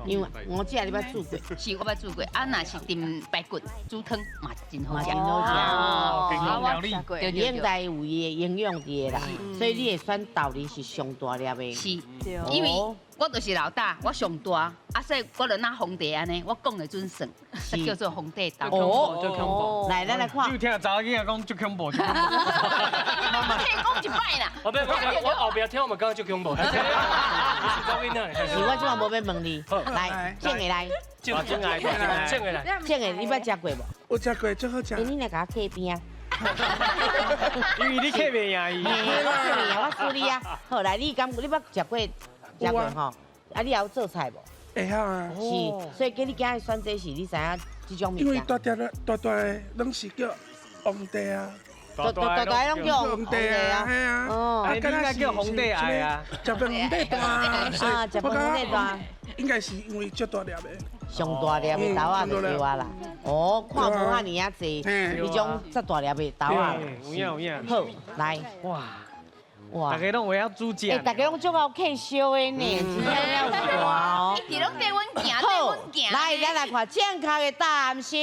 因為我知你捌煮過。是，我捌煮過，啊，若是燉排骨煮湯嘛真好食。嘛真好食。哦。健康料理。對對對。應該有伊的營養佇的啦，所以你會選豆梨是上大粒的。是，因為我就是老大，我上大，啊，所以我就若皇帝按呢，我講的準算，才叫做皇帝豆。哦。足恐怖。來，咱來看。你有聽查某囡仔講足恐怖，足恐怖。我聽講一擺啦。我我後壁聽我嘛感覺足恐怖。是查某囡仔。是，我這馬無欲問你，來，正的來。正的，正的來。正的，你捌食過無？我食過，足好食。欸，你來共我客邊啊？因為你客袂贏伊。我客袂贏，我輸你啊！好，來，你敢你捌食過食過吼？啊，你也有做菜無？會曉啊。是，所以叫你今日選這是，你知影這種物件。因為大大的大大的攏是叫皇帝啊。大大大攏叫皇帝啊。嘿啊。哦。啊，應該叫皇帝愛啊。食飯皇帝大。啊，食飯皇帝大。應該是因為足大粒的。上大粒的豆仔就對啊啦。哦，看無遐爾仔濟，彼種遮大粒的豆仔。有影有影。好，來。哇。哇！大家攏會曉煮食。欸，大家攏足𠢕客燒的呢，真正了有大哦。一直攏綴阮行，綴阮行。來，咱來看正確的答案是。